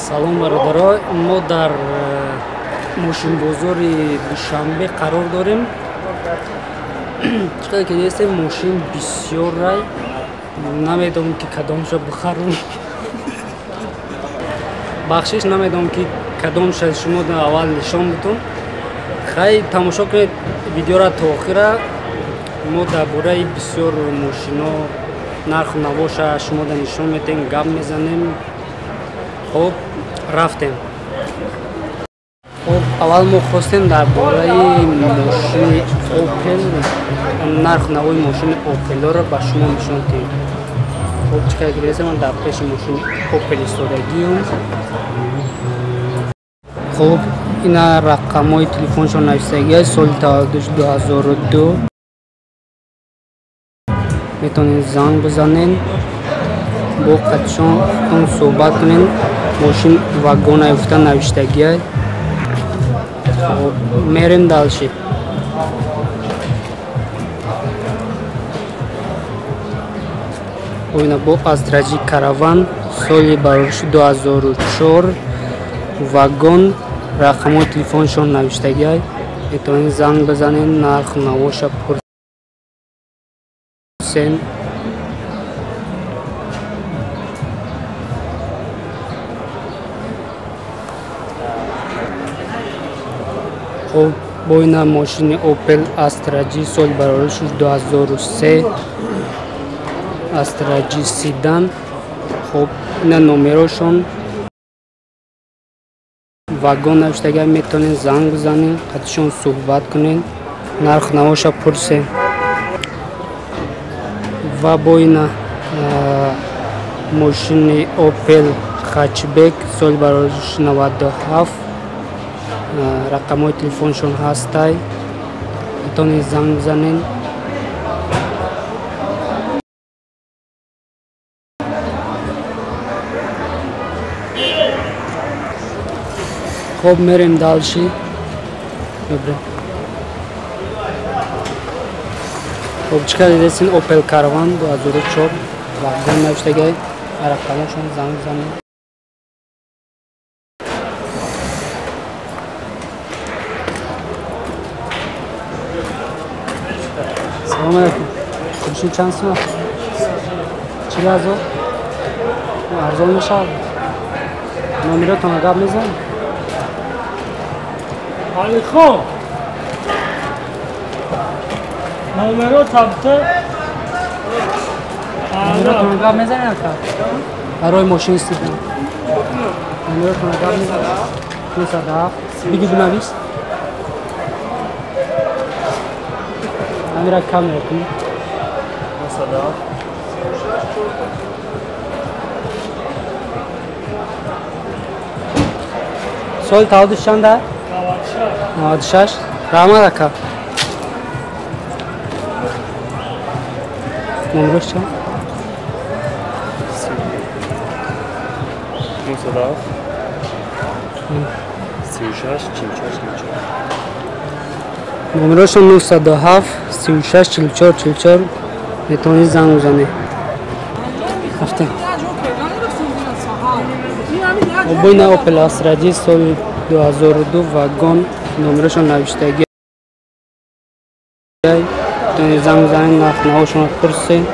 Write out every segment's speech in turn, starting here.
Салом бародаро, мо дар мошинбозори Душанбе қарор дорем. Чӣ қадр ки дидестем, мошин бисёр рай, намедонам ки кадомша бихарам. Бахшиш, намедонам ки кадомша шумо аввал нишон битум. Хай, тамошо кунед видеора то охира. Мо дар бораи бисёр мошино нарху навоша шумо да нишон метем, гап мезанем. Хоб, рафтем. Хоб, аввал мо хостем дар бораи мошини Опел, нарху навои мошини Опелоро ба шумо нишон диҳем. Хоб, чӣ қадр гирестем, ман дар пеши мошини Опел истодагиюм. Хоб, ина рақамҳои телефоншон нависагиаст, соли таваллудаш 2002. Метавонед занг бизанед, бо қатишон суҳбат кунед. Мошин вагона ёфта навиштагиай. Хоб, мерем дальше. Ина бо Астра Ҷи Караван, соли барориши 2004, вагон, рақамҳои телефоншон навиштагиай. Метавонед занг бизанед, нарху навоша пурсен. Хоб, бо ина мошини Opel Astra G, соли барориши 2003, Astra G седан. Хоб, ина номерошон, вагон навиштагиай, метавонед занг бизанед, қатишон суҳбат кунед, нарху навоша пурсен. Ва бо ина мошини Opel Hatchback, соли барориши 97, рақамҳои телефоншон ҳастай, метавонед занг бизанед. Хоб, мерем дальше. Хоб, чӣ қадр дидестин, Opel Caravan 2004, вагон навиштагиай, рақамҳошон занг бизанед. Салом алейкум. Мошин чанд сум? 40 000? Арзон мешавад? Номеротонро гап мезанед? Алихон, номеро табта. Номеротонро гап мезанед, ака? Барои мошин истидан. Номеротонро гап мезанед? 907. Биги, бинавис. Амира камера кун. 907. Соли таваллудиш чанда? 96. Раҳмат, ака. Номерош чанд? 907 36 44 44. Номерошон 907 36 44 44, метавонед занг бизанед. Рафтем. Бо ина Opel Astra G, соли 2002, вагон, номерошон навиштагиай, метавонед занг бизанед, нарху навошонро пурсед.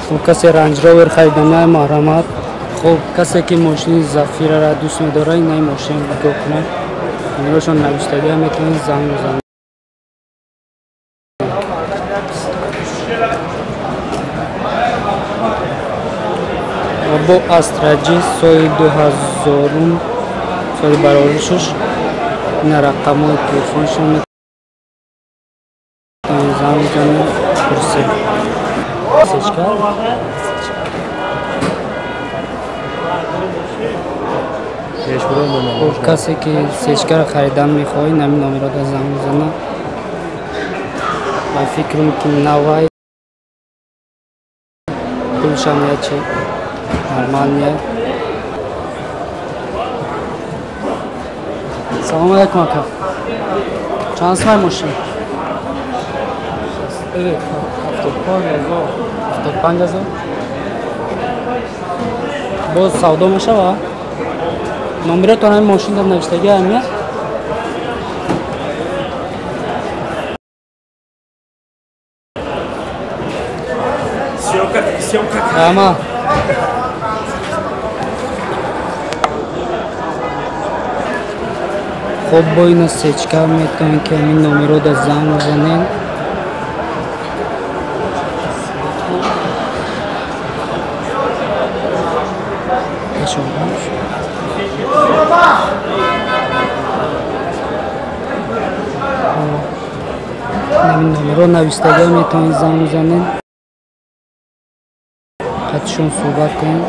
Хоб, касе Range Rover хариданай, марҳамат. Хоб, касе ки мошини Зафираро дӯст медорад, инаи мошин нигоҳ кунад, номерошон навиштагиай, метавонед занг бизанед. Бо Astra G, соли 2000, соли бароришаш, ина рақамҳои телефоншон, метавонед занг бизанед, пурсед. Сечка? Хоб, касе ки сечкаро харидан мехоҳад, ҳамин номерода занг бизанад. Ба фикрам ки навай, пулшам ячи нормальный. Салом алейкум, ака. Чанд сумай мошин? 75 000. 75 ҳазор. Боз савдо мешава? Номератон ҳамин мошин дар навиштагӣ ҳамия? Ама. Хоб бо ина сечка метавонед ки ҳамин номеро дар занг бизанед. Ҳамин номеро навиштагӣ метавонед занг бизанед. Қатишон суҳбат кунед.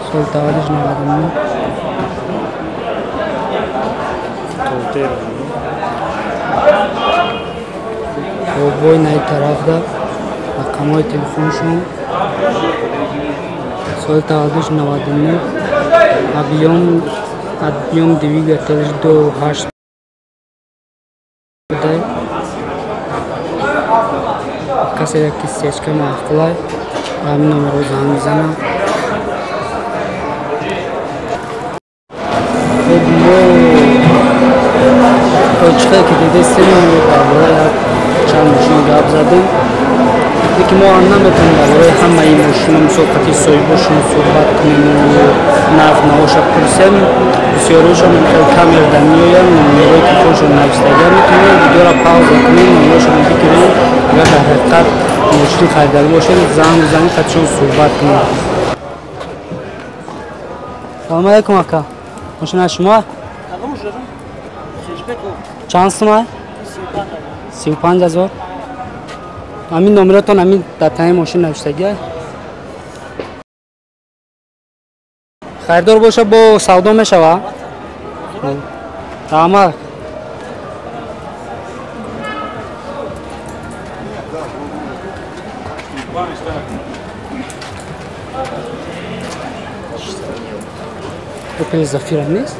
Соли таваллудш 99. Хоб бо инаи тарафда рақамҳои телефоншон. Соли таваллудш 99. Объём двигателш 2.8 будай. Касе ки сечка маъқулай ба ҳамин номеро занг мезанад. Хоб мо то чӣ ки дидестем дар бораи як чанд мошин гап задем. Лекин мо ҳам наметавонем дар бораи ҳамаи мошино мисол қати соҳибошон суҳбат кунем, нарх навоша пурсем. Бисёриҳошон хел камерада меоянд, номерои телефоншон навистагиа метавонем видеоро пауза кунем, номерошонро бигирем. Агар дар ҳақиқат мошин хариданӣ бошед, занг бизанед, қатишон суҳбат кунем. Салому алайкум ака. Мошин аз шумо? Чанд сум? 35 ҳазор. Ҳамин номератон ҳамин дар танаи мошин навиштагиа? Харидор боша бо савдо мешава? Раҳмат. Опел Зафира нест?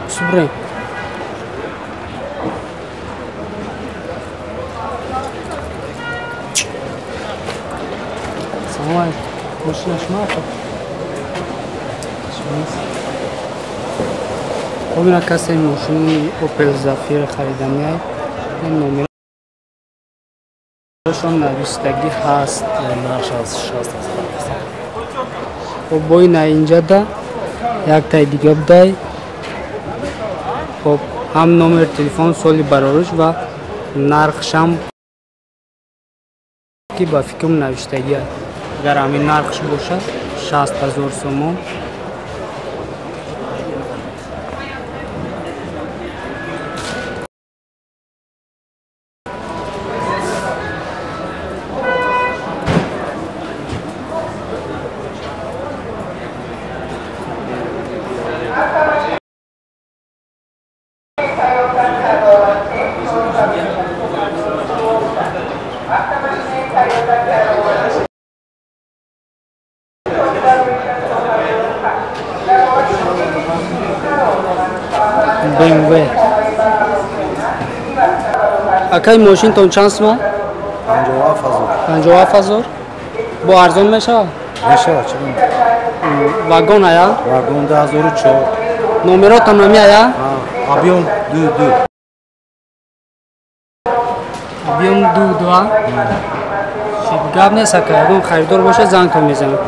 Субре. Салом алейкум. Мошина шумо ака? Хоб ина касе мошини Опел Зафира хариданиай. Номерашон навиштагӣ ҳаст. Нархш аз 60 ҳазор. Хоб бо ина инҷада яктаи дига будай. Хоб ҳам номери телефон, соли барориш ва нархшам ки ба фикрам навиштагӣ. Агар ҳамин нархш бошад 60 ҳазор сомон. BMW. Акай мошинтон чанд сума? 57 ҳазор. 57 ҳазор? Бо арзон мешавад? Мешавад, чаро? Вагон ая? Вагон 2004. Номеротон ҳами ая? Объём 2.2. Объём 2.2? Гап нест ака, ягон харидор бошад зангтон мезанам.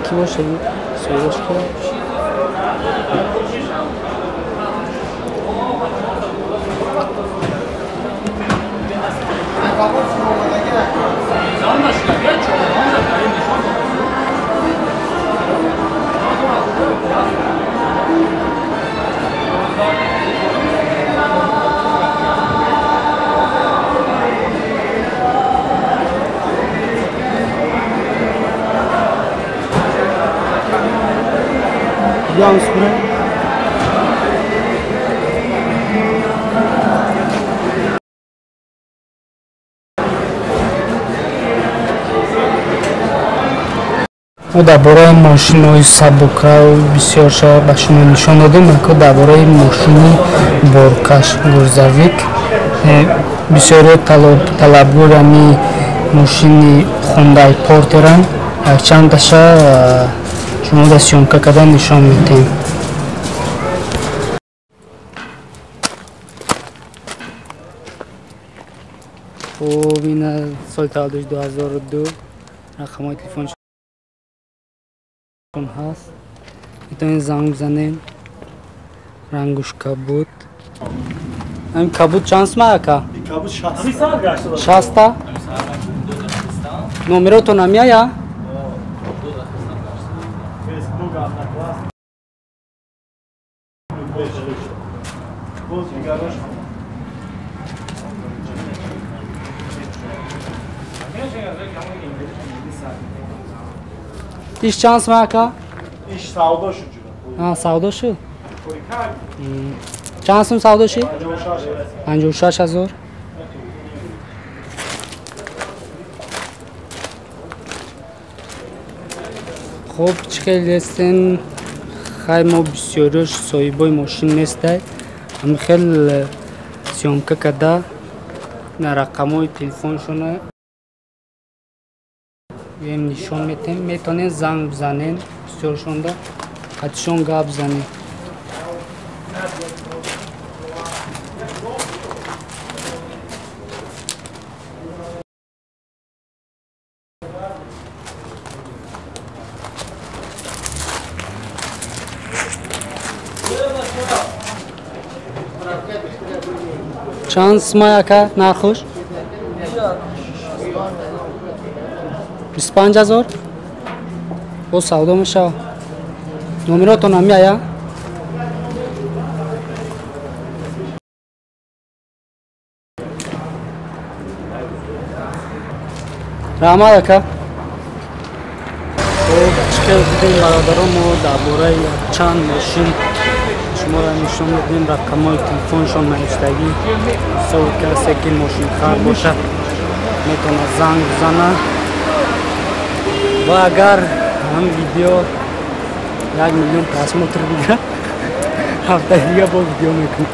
Ки боша? Соҳибаш ки? Рақам супурем. Мо дар бораи мошинҳои сабукав бисёрша ба шумо нишон додем, аку дар бораи мошини боркаш грузовик. Бисёриҳо талабгори ҳами мошини Хундай Портеранд. Якчандаша шумо дар съёмка карда нишон медиҳем. Хуб, ина соли таваллудиш 2002, рақамҳои телефоншон ҳаст. Метавонед занг бизанед. Рангуш кабуд. Ҳамин кабуд чанд сум ака? 60. Номеротон намеояд? Иш чанд сум ака? Иш савдо шуд. Савдо шуд? Чанд сум савдо шуд? 56 ҳазор. Хуб, чӣ хел ҳастен? Хай, мо бисёриёш соҳибои мошин нестай. Ҳамин хел съёмка карда рақамҳои телефоншона нишон метем. Метавонед занг бизанед, бисёршонда қатишон гап занед. Чанд сумай ака нархуш? 25 ҳазор. Боз савдо мешавад. Номеротон намеояд? Раҳмат ака. Хуб, чӣ хел дидем бародарон, мо дар бораи чанд мошин шуморо нишон додем, рақамҳои телефоншон навиштагӣ. Мисол касе ки мошинхар бошад метавонад занг бизанад. Ва агар ҳам видео 1 миллион просмотр бигирад, ҳафтаи дига бо видео мекунем.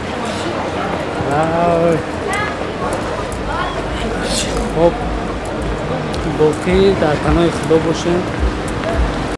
Хоб, боқӣ дар паноҳи Худо бошем.